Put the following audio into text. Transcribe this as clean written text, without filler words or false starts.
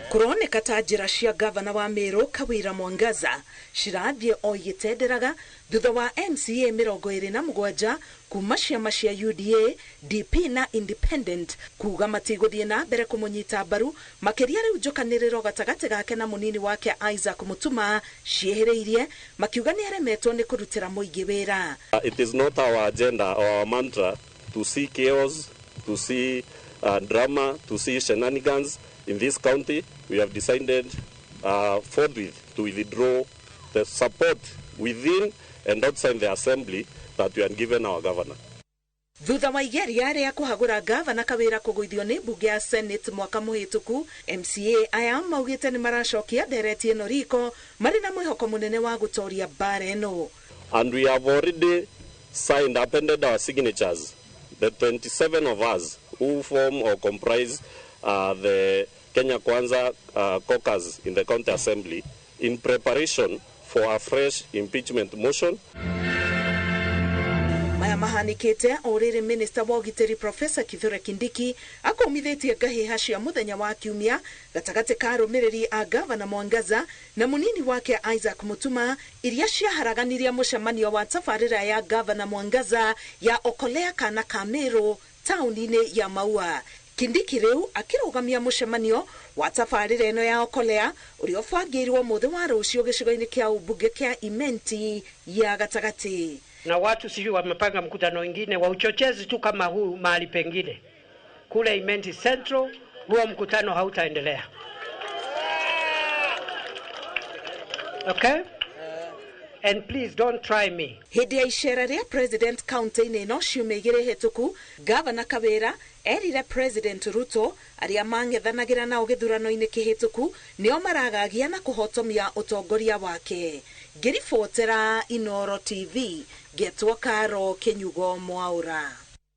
Kũroneka ta njĩra cia gavana wa Meru Kawira Mwangaza cirathiĩ o igĩtenderaga thutha wa MCA 27 kuma ciama cia UDA, DP na Independent kuga matigũthiĩ na mbere kũmũnyita mbaru makĩria rĩu njũkanĩrĩro gatagatĩ gake na mũnini wake Isaac Mutuma ciĩhĩrĩirie makiuga nĩ aremetwo nĩ kũrutĩra mũingĩ wĩra. It is not our agenda or our mantra to see chaos, to see drama, to see shenanigans in this county. We have decided forthwith to withdraw the support within and outside the assembly that we had given our governor. Thutha wa igeria rĩa kũhagũra gavana Kawira kũgũithio nĩ mbunge ya Senate mwaka mũhĩtũku, MCA aya maugĩte nĩ maracokia ndereti ĩno riko marĩ na mwĩhoko mũnene wa gũtoria mbara ĩno. And we have already signed, appended our signatures, the 27 of us who form or comprise the Kenya Kwanza caucus in the county assembly in preparation for a fresh impeachment motion. Maya mahanĩkĩte o rĩrĩ minister wa ũgitĩri Professor Kithure Kindiki akũmithĩtie ngahĩha cia mũthenya wa kiumia gatagatĩ ka arũmĩrĩri a gavana Mwangaza na mũnini wake Isaac Mutuma iria ciaharaganirie mũcemanio wa tabarĩra ya gavana Mwangaza ya Okolea kana ka Meru taũni-inĩ ya Maua. Kindiki rĩu akĩrũgamia mũcemanio wa tabarĩra ĩno ya Okolea ũrĩa ũbangĩirwo mũthĩ wa rũciũ gĩcigo-inĩ kĩa ũmbunge kĩa Imenti ya gatagatĩ. Na watu sijui wamepanga mkutano wengine wa uchochezi tu kama huu mahali pengine kule Imenti Central, huo mkutano hautaendelea. Okay? And please don't try me. Hĩndĩ ya icera rĩa President county-inĩ ĩno ciumia igĩrĩ hĩtũku, Gavana Kawira erire President Ruto arĩa mang'ethanagĩra nao gĩthurano-inĩ kĩhĩtũku nĩo maragagia na kũhotomia ũtongoria wake. Ngĩribotera Inooro TV, ngetwo Karo Kĩnyugo Mwaũra.